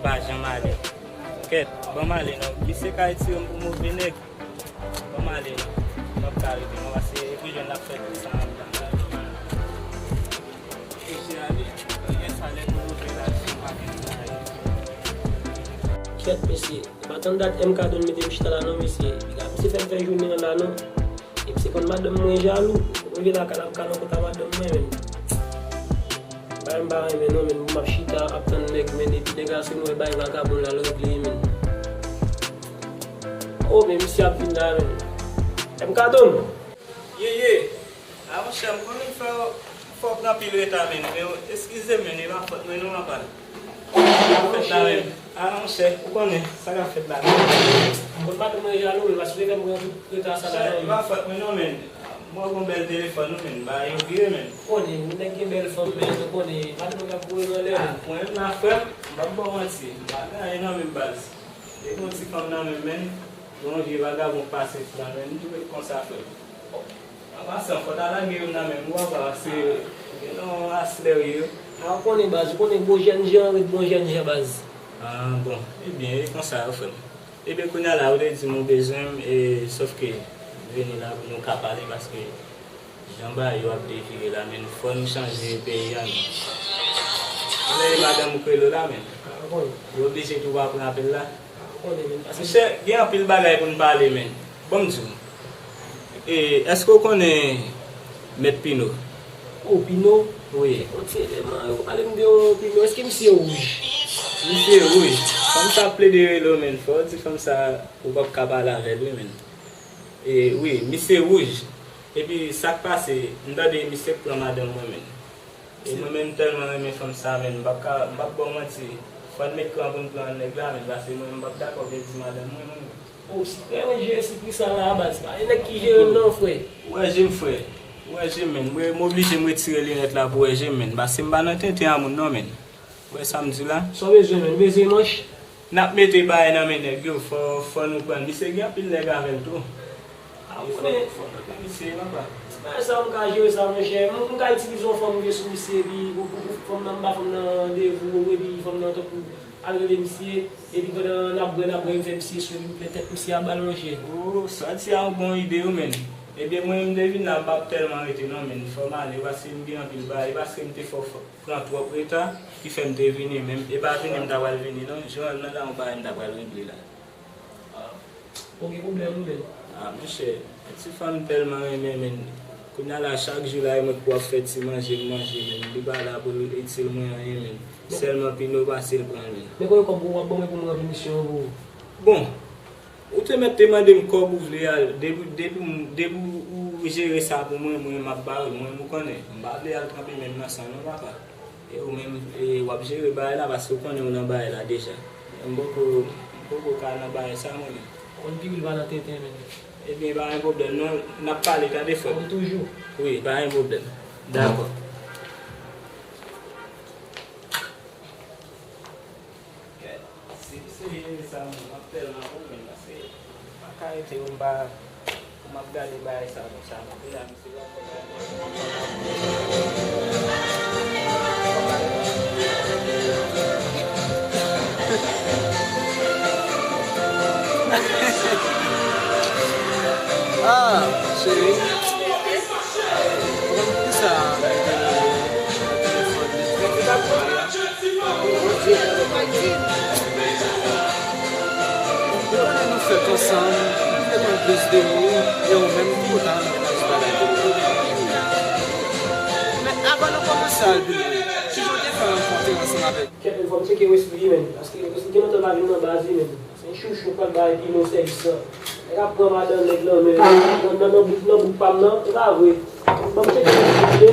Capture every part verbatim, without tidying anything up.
Pa janm ale. Kèt, ban m ale non. Misye ka retire m pou move nèg. Ban m ale non. M ap ka rete non, paske e pou jwenn l ap fè tout sa anndan. Mesye ale, gen sa lè pou move la, si m pa gen travay. Kèt, mesye. Pa tann dat M K Don mete m chita la non, mesye. Piga misye fè m fè jounen an la non. E misye konn madanm mwen jalou. Rive la kal ap kal an kont a madanm mwen menm. Bagay m pa renmen non, menm pou m ap chita ap tann nèg, menm epi nèg la se nou wè bay vagabon la l regle menm. Oh, men misye ap vin la menm. M K Don! Ye, ye. A, monchè, m konnen m fè w, m fè w pran anpil reta, menn. Men eskize m, menn, e pa fòt mwen non, papa. Sa k ap fèt la, menn? A, monchè, ou konnen sa k ap fèt la, menn. M konn pa tou mwen jalou, men paske w te fè m pran tout reta sa la, menn. E pa fòt mwen non, menn. Mwen gon bèl telefòn, wi, menn. Ba yo vire, menn. Ou konnen, yon nèg gen bèl fanm, menn, ou konnen, pa tou mwen k ap kouri nan lè, menn. Mwen menm la, frè m, m p ap ba w manti. M pa gen anyen nan men m, baz. Depi yon ti fanm nan men m, menn, yon vye vagabon pase sou la, menn, m tou ret konsa, frè m. An pasan, fò w ta lage youn nan men m, ou pa wè, se, gen nan aslè yo. A, ou konnen, baz, ou konnen, bon jènjan ret bon jènjan, baz. A, bon, ebyen, e konsa, frè m. Ebyen, kounye a la, ou te di m ou bezwen m, e, sòf ke, m vini la pou nou ka pale, paske jan bagay yo ap devire la, menn, fò nou chanje peyi a, menn. Lè e madanm ou k rele w la, menn. Ou oblije tou pa pran apèl la. Monchè, gen anpil bagay pou n pale, menn. Ban m di w. E, èske w konnen Mèt Pino? Oh, Pino? Wi. Yon ti eleman, yo pale m de yon Pino. Èske misye wouj? Misye wouj. Fanm sa ap plede rele w, menn. Fò w di fanm sa ou p ap ka pale avè l, wi, menn. E, wi, misye wouj. Epi sa k pase, m tande misye k pran madanm mwen, menn. E mwen menm m tèlman renmen fanm sa, menn, m p ap ka, m p ap ba w manti. Fò n met kran pou n pran nèg la, menn, paske mwen menm m p ap dakò pèdi madanm mwen, mwen menm. Oh, si frè mwen jere sipri sa la, baz, pa gen nèg ki jere l non, frè. Ou wè je m, frè. Ou wè je m, menn. Mwen, m oblije m retire linèt la pou wè je m, menn. Paske m pa nan tenten a moun non, menn. Ou wè sa m di la? Sa w bezwen, menn? Ou bezwen manch? N ap mete bagay nan men nèg yo, fò, fò nou pran. Misye gen anpil nèg avè l tou. A, ou konnen, fò, fò nou pran misye, papa. Bagay sa, m ka jere sa, monchè. M, m ka itilize yon fanm m gen sou misye, epi pou, pou, pou fanm nan, m ba fanm nan randevou, epi fanm nan tankou al rele misye, epi pandan n ap bwè, n ap bwè, m fè misye sou, epi m plen tèt misye a bal, monchè. Oh, sa di a yon bon ide, wi, menn. Ebyen, mwen, m te vin la, m p ap tèlman rete, non, menn. Fò m ale, paske m gen anpil bagay, paske m te fò, fò. Pran twòp reta, ki fè m te vini menm. E pa vini m ta pral vini non, jwenn nan la yon bagay m ta pral regle la. Ah. Ou gen pwoblèm ou menm? Ah, monchè, ti fanm m tèlman renmen, menn. Kounye a la, chak jou la, e mwen k pou ap fè ti manje m manje, menn. Li pa la pou l itil mwen anyen, menn. Sèlman Pino pase l pran, menn. Men kote kòb ou w ap ban mwen pou m ranpli misyon an pou ou? Bon, ou te mèt te mande m kòb ou vle a, depi, depi, depi ou, ou jere sa pou mwen, mwen m ap ba ou l, mwen m ou konnen. M pa vle al kanpe menm nan san non, papa. E ou menm, e w ap jere bagay la, paske ou konnen ou nan bagay la deja. M poko, m poko ka nan bagay sa, mwen menm. Konn pi pil pa nan tenten, menn. Ebyen, pa gen pwoblèm, non, n ap pale, tande, frè m. Konn toujou. Wi, pa gen pwoblèm. Dakò. Si se sa, mwen, m ap tèlman goumen, paske m pa ka rete, m pa, m ap gade bagay sa konsa, m ap gade misye pa fè bagay. Ah, cheri. Ou konn poukisa m te nan telefòn li trè trè byen la? Ou konnen nou fèk ansanm, m vle konn plis de ou, e ou menm, ki kote w nan plas bagay de ou? Men avan nou kòmanse al pi lwen, kijan w te fè rankontre ansanm avèk Kèt, men fò m tcheke Wesley, menn, paske Wesley gen lontan pa vin nan baz li, menn. Se chouchou k pral bay Pino sèvis la. Nèg ap pran madanm nèg nan men, nan, nan, nan bouk, nan bouk pa m nan, e pa vre. Ban m tcheke Wesley, tande.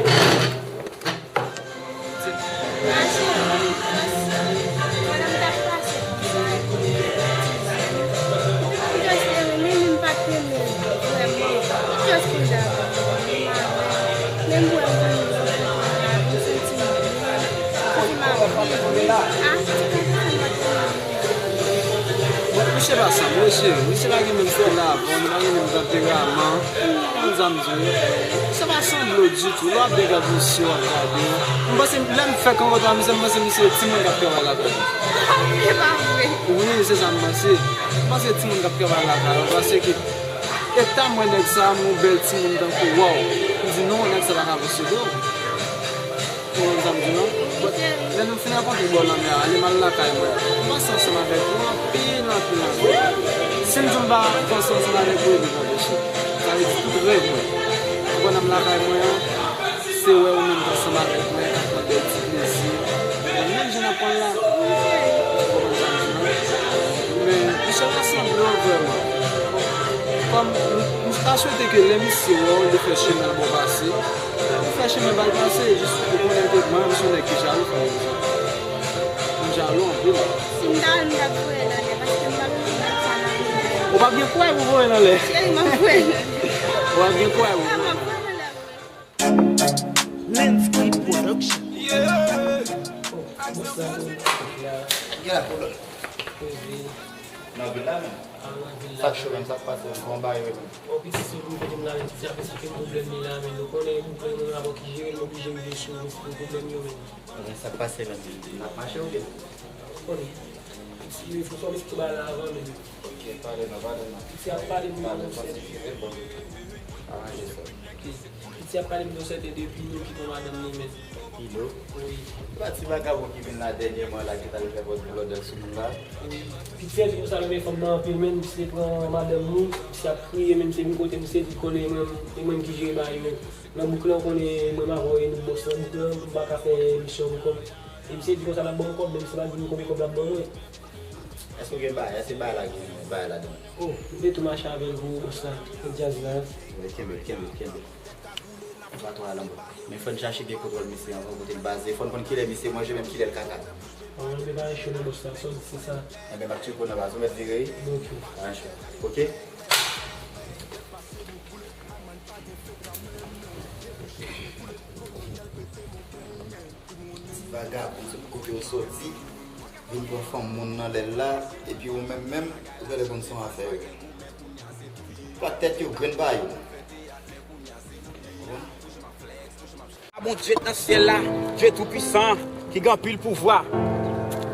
Misye pa sanble, cheri. Misye pa gen menm stil avè w, li pa gen menm tanperaman. Konn sa m di w. Misye pa sanble w ditou. Lè w ap byen gad misye, w ap gade w. M panse, lè m fèk rankontre ak misye, m panse misye se timoun k ap travay lakay li. Se pa vre. Wi, se sa m panse. M panse timoun k ap travay lakay yo, paske eta m wè nèg sa a, m wè yon bèl timoun tankou w, m di non, nèg sa pa ka posede w. Ou konprann sa m di non? Lè nou fin rankontre bò lanmè a, lè m al lakay mwen, m panse ansanm avèk ou anpil, anpil, anpil. Si m di w m pa panse ansanm avèk ou, e vin anpeche. Sa vle di tout rèv mwen. Ou konn nan lakay mwen an, se wè ou menm k ansanm avèk mwen, k ap pran bèl ti plezi. Nan menm jan n ap pran l la. Ou konprann sa m di non? Men, misye rasanble w vrèman. Kòm, m, m ta swete ke lè misye wè w, li fè chemen l bò pase. Li fè chemen ba l pase, jis ou konnen ke mwen, m se yon nèg ki jalou, frè m. M jalou anpil. Si m ta wè l, m t ap voye l anlè, paske m p ap gen kouraj sa nan men mwen. Ou p ap gen kouraj pou voye l anlè? Cheri, m ap voye l anlè. Ou p ap gen kouraj pou voye l anlè. Landscape Production. Gen la pwoblèm. Nan vil la menm. Sa k cho menm, sa k pase menm, kòman bagay yo menm? Bon, pitit se pou kote m la menm, pitit ap esplike m pwoblèm li la menm. Nou konnen pwoblèm mwen avè w ki jere m, oblije m vin sou pwoblèm yo menm. Sa k pase menm? N ap mache oubyen? Konnen. Pitit, fò m esplike bagay la avan menm. Ok, pale non, pale non. Pitit ap pale m de yon sèten. Pale, pale, pale. Aranje sa. Ok. Pitit ap pale m de yon sèten de Pino ki gon madanm li menm. Pino? Wi. Se pa ti vagabon ki vin la dènyèman la ki t al fè vòt blòdè sou moun la? Wi. Pitit di konsa l renmen fanm nan anpil menm, misye pran madanm li, misye ap kriye menm, se vin kote misye di konnen e mwen, e mwen ki jere bagay yo menm. Nan bouk la, ou konnen mwen m avè w e nou bòs nan bouk la, m pa ka fè misyon pou kòb. E misye di konsa l ap ban m kòb, men misye pa di m konbyen kòb l ap ban mwen. Èske w gen bagay? Èske bagay la gen bagay ladan l? Oh, m te tou mache avè l pou bòs la, pou djaz la. Wi, kenbe, kenbe, kenbe. Ou pa twò al anba. Men fò n chache gen kontwòl misye anvan, kote l baze. Fò n konn kilè misye manje, menm kilè l kaka. An, men pa enche non bòs la, sa w di se sa. Enben, m ap tcheke w nan baz, ou mèt vire wi. Ok. Pa enche. Ok? Ti vagabon, se pou kote w soti, vin pran fanm moun nan lè l la, epi ou menm menm, ou genlè konn se yon afè yo. Plat tèt yo, grenn pa yo. Bondye nan syèl la, Dye Toupisan, ki gen anpil pouvwa.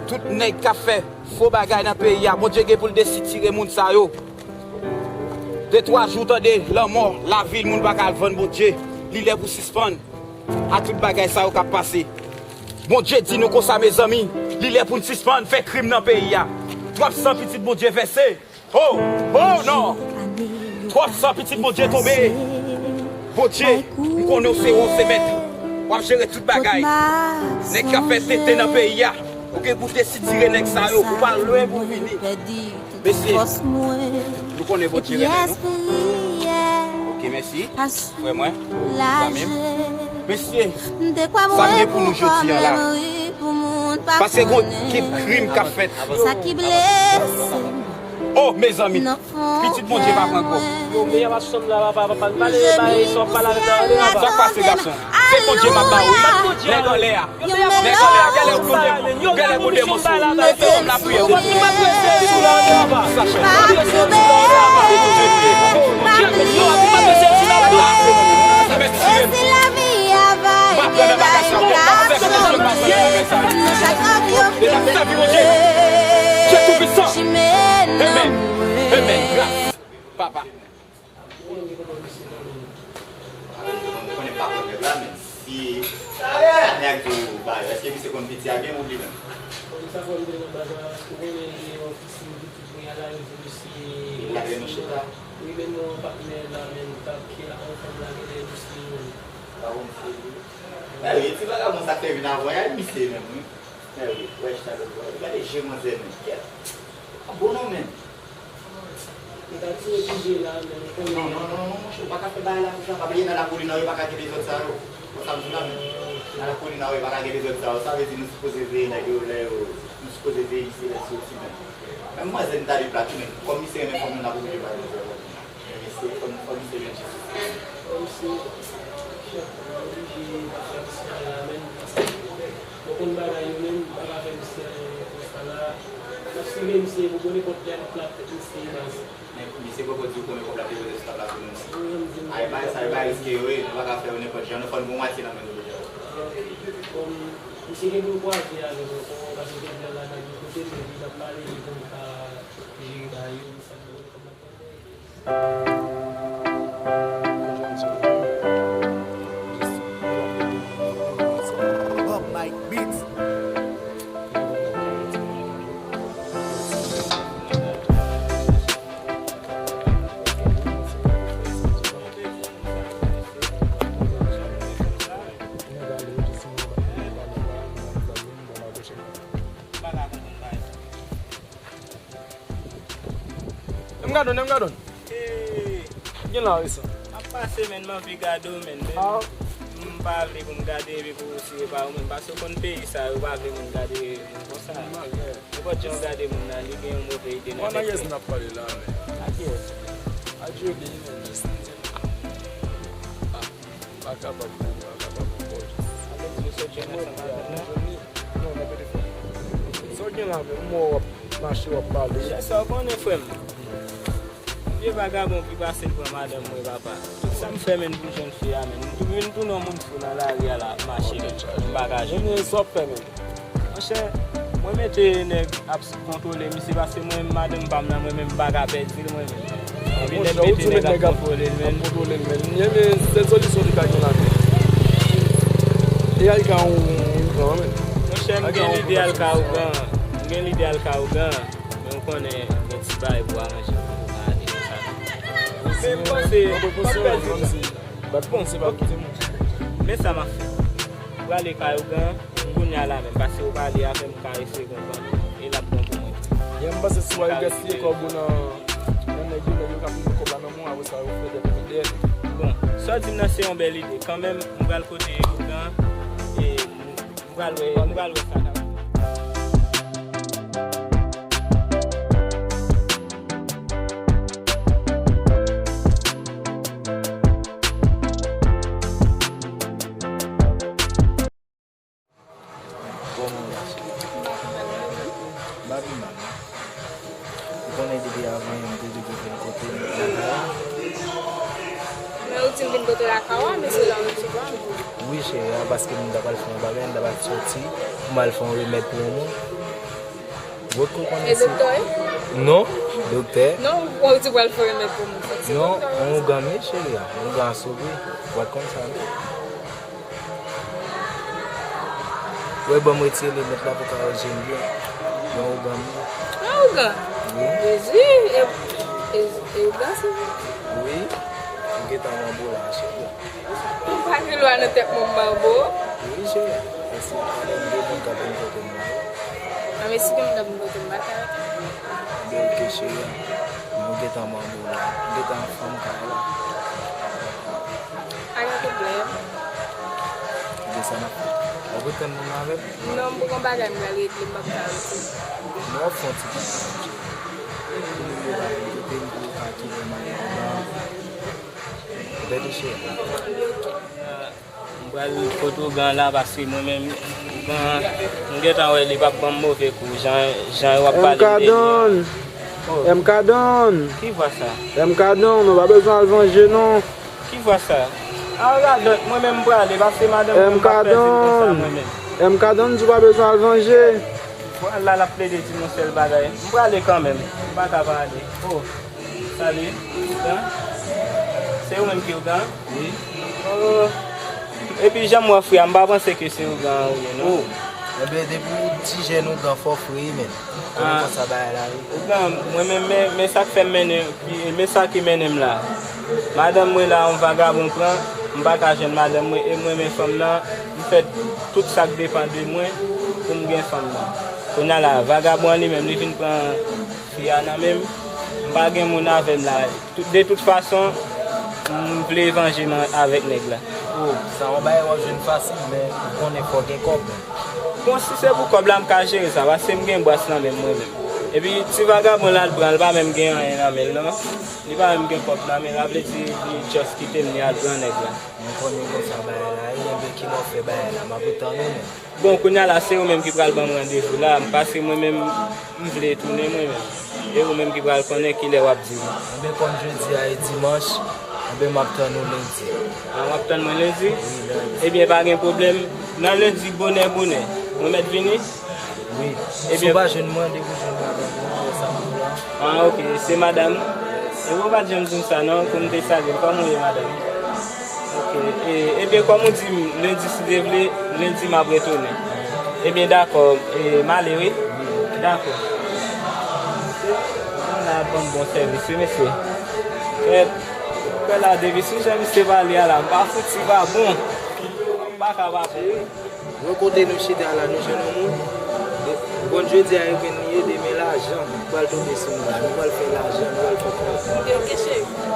Tout nèg k ap fè fo bagay nan peyi a, Bondye gen pou l desitire moun sa yo. De twa jou, tande, lanmò, lavil, moun pa ka al vann Bondye. Li lè pou sispann a tout bagay sa yo k ap pase. Bondye di nou konsa, mezanmi, li lè pou n sispann fè krim nan peyi a. Twòp san pitit Bondye vèse. Oh, oh non! Twòp san pitit Bondye tonbe. Bondye, m konnen w se, w se mèt. W ap jere tout bagay. Nèg k ap fè tenten nan peyi a, ou gen pou desitire nèg sa yo. Ou pa lwen pou w vini. Mesye, nou konnen Bondye renmen nou. Ok, mèsi. Frè mwen, zanmi m. Mesye, sa m gen pou nou jodi a la. Paske gon kip krim k ap fèt. Sa ki blese. Oh, mezanmi. Pitit Bondye pa pran kò. Yo, men y ap asanm la, papa, papa, n pale, bay, sa w ap pale avèk la, ale, papa. Sa k pase, gason? Se Bondye m ap ba ou, wi. Nèg anlè a. Nèg anlè a, genlè ou konde, genlè konde mòso. Fòm la priyè, wi. Sa chè. Sa chè. Sa chè. M ap pran nan bagay sa, m ap fè konfyans nan bagay sa. E n ap sèvi Bondye. Dye Toupisan. Amen. Amen. Gras. Papa. Mwen konnen pa pran nèg la, men si nèg di w ba yo, èske misye konn piti a byen ou li menm? Konn sa fò m te nan baz la, paske w konnen gen yon pisin ki tou pre a la, yo di misye. Lage nou chita. Wi, men non, patnè la menm, k ap ki la ansanm la, genlè misye menm. Pa konn si. Mèwi, ti vagabon sa k te vin avan y a, misye menm, wi. Mèwi, wè chita lòt bò. Gade je manzè menm. Kèt. A bon non menm. Li ta tire pi je la, menm konnen. Non, non, non, non, monchè, ou pa ka fè bagay la konsa. Pa bliye nan lakou li nan yo pa ka gen dezòd sa yo. Bon, sa m di la menm. Nan lakou li nan yo pa ka gen dezòd sa yo. Sa vle di nou sipoze veye nèg yo lè yo. Nou sipoze veye misye lè l soti menm. Menm manzè m ta li plat tou menm. Kòm misye renmen fanm nan, n ap oblije bay manzè. Fò misye, fò, fò misye jwenn jistis li. Fò misye, chèf, mwen oblije fè misye anyen la menm, paske mwen konn bagay yo menm, m pa ka fè misye anyen konsa la. M ap siveye misye pou bon nenpòt lè m klap tèt misye baz. Men misye poko di w konbyen kòb l ap depoze sou tab la pou nou. Ay, bagay sa yo, bagay riske yo ye, nou pa ka fè yo nenpòt jan, nou fò n gon mwatye nan men nou deja. Kòm Misye gen pou l kwaze avè m ankò, paske gen lè l al nan yon kote, men li t ap pale, li konn pa jere bagay yo, li sa l vle kòm l ap pale. Bob Mike Beats. M gadon, m gadon. Gen la resan. Ap pase, men m anvi gade w, men. Ah. M pa vle pou m gade epi pou w siye pa ou, men paske w konn peyi sa, yo pa vle moun gade moun konsa. Nenpòt jan w gade moun nan, li gen yon move ide nan tèt li. Mwen, nan yès n ap pale la, men. A kiyès? A Djoli, men, jis di. Ah. Pa kapab, pa kapab ankò. Sa vle di nou sot jwenn ansanm avè l la? Non, nan telefòn. Sa w gen la menm, m wè w ap mache, w ap pale. Chè, sa w konnen, frè m? Vye vagabon ki pase l pran madanm mwen, papa. Tout sa m fè, menm, pou jwenn fi a, menm. M tou-, m vin tounen yon moun fou nan lari a la, ap mache, menm. M pa ka jwenn. Ebyen, sa w ap fè, menm? Monchè, mwen mete nèg ap kontwole misye, paske mwen menm madanm pa m nan, mwen menm m pa ka pèdi l mwen menm. Epi nèg mete nèg ap kontwole l menm. Ap kontwole l menm. Ebyen, men sèl solisyon li ka gen la menm. E al ka yon, yon gran menm. Monchè, m gen lide al ka ougan. M gen lide al ka ougan. Men ou konnen gen ti bagay pou aranje pou ou ka ale konsa. Men m panse, m ap pèdi l. Bat bon, se pa kote moun. Men sa m ap fè. M prale kay ougan, kounye a la menm, paske ou pale avè m, m ka eseye konprann, e l ap bon pou mwen. Gen m panse si w al gaspiye kòb ou nan, nan nèg yo, nèg yo ka pran kòb la nan men w, apre sa, yo fè dèyè, fè dèyè. Bon, sa w di m nan se yon bèl ide. Kanmenm, m pral kote ougan, e m pral wè, m pral wè sa k ap. Bon, mwen la. M pa pi mal, non. Ou konnen depi avan yè m te di pou vin kote m lakay la. Men ou di m vin kote lakay ou a, men se la ou resevwa m. Wi, cheri, a, paske m ta pral fè yon bagay, m ta pral sòti pou m al fè yon remèd pou yon moun. Wot ko konnen. E se doktè w ye? Non, doktè. Non, ou di pral fè remèd pou moun. Fòk se doktè w ye. Non, yon ougan m ye, cheri a. Yon ougan a sove. Wot konn sa, non. Wè, ban m retire linèt la pou ka wè je m byen. Yon ougan m ye. Yon ougan? Wi. Jezi, e, e, e ougan se vre? Wi. Ou gentan manbo la, cheri a. Ou pa gen lwa nan tèt mwen, manbo. Wi, cheri. Mèsi. Alò, m gen moun k ap vin kote m la. A, mèsi, gen moun k ap vin kote m, pa ka rete. Ebyen, oke, cheri. Nou gentan manbo la. Nou gentan fanm kay la. Pa gen pwoblèm. Ebyen, sa n ap fè. W ap ret tann moun nan avè m? Non, m poko gen bagay m pral regle, m p ap ka rete. Non, w ap fè yon ti bagay, cheri. Pou nou yo pa vin kote m, pou yo pa kite m ale anba. Ou tande, cheri? Ebyen, oke. M pral kote ougan la paske mwen menm, ougan, m gentan wè li p ap ban m move kou, jan, jan w ap pale m de li an. M K Don! M K Don! Ki vwa sa? M K Don, nou pa bezwen al vanje non. Ki vwa sa? A radòt, mwen menm m prale paske madanm mwen m p ap pèdi l konsa mwen menm. M K Don, di w pa bezwen al vanje. Vwala, l ap plede di m yon sèl bagay. M prale kanmenm. M pa ka pa ale. Oh. Salut, ougan. Se ou menm ki ougan? Wi. Oh. Epi jan m wè w frè a, m pa panse ke se ougan ou ye, non. Oh. Enben, depi w ti jèn ougan, fò w fre wi, men. Ou konnen konsa bagay la ye. Ougan, mwen menm, men, men sa k fè m mennen, men sa ki mennen m la. Madanm mwen la, yon vagabon pran, m pa ka jwenn madanm mwen, e m renmen fanm nan, m fè tout sa k depann de mwen pou m gen fanm nan. Kounye a la, vagabon an li menm, li vin pran fi a nan men m, m pa gen moun avè m la. Tout, de tout fason, m vle vanje m avèk nèg la. Oh, sa yon bagay w ap jwenn fasil, men ou konnen fò w gen kòb. Bon, si se pou kòb la, m ka jere sa, paske m gen bras nan men m mwen menm. Epi, ti vagabon la, l pran, l pa menm gen anyen nan men l, non. Li pa menm gen kòb nan men l, sa vle di, li just kite m, li al pran nèg la. Mwen konnen konsa bagay la ye, enben kilè w fè bagay la, m ap ret tann ou, men. Bon, kounye a la, se ou menm ki pral ban m randevou la, paske mwen menm, m vle tounen mwen menm. E ou menm ki pral konnen kilè w ap di m. Enben, kòm jodi a e dimanch, enben, m ap tann ou lendi. A, w ap tann mwen lendi? Wi, lendi. Ebyen, pa gen pwoblèm. Nan lendi bonè bonè, mwen mèt vini? Wi. Si w pa jwenn mwen, depi w jwenn madanm mwen, ou wè sa m di w la. Ah, ok, se madanm. E ou pa t janm di m sa non, pou m te salye l. Kòman w ye, madanm? Ok, e, ebyen, kòm ou di m, lendi, si Dye vle, lendi m ap retounen. Ebyen, dakò, e, m ale, wi. Dakò. Moun la ap ban m bon sèvis, wi, mesye. Kèt, kè la, depi sou jan misye pale a la, m pa fouti pa bon. M pa ka pa bon, wi. Wè kote nou chita la, nou jwenn yon moun. Bon, jodi a, yo gen li ye, demen lajan pral tonbe sou nou la. Nou pral fè lajan, nou pral fè kòb.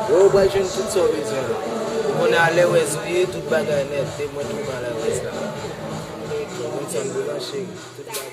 Yo pral jwenn tout sa w bezwen la. Ou konnen alèwèz ou ye, tout bagay nèt. E mwen tou m alèwèz la. Konn sa m di w la, cheri. Tout bagay.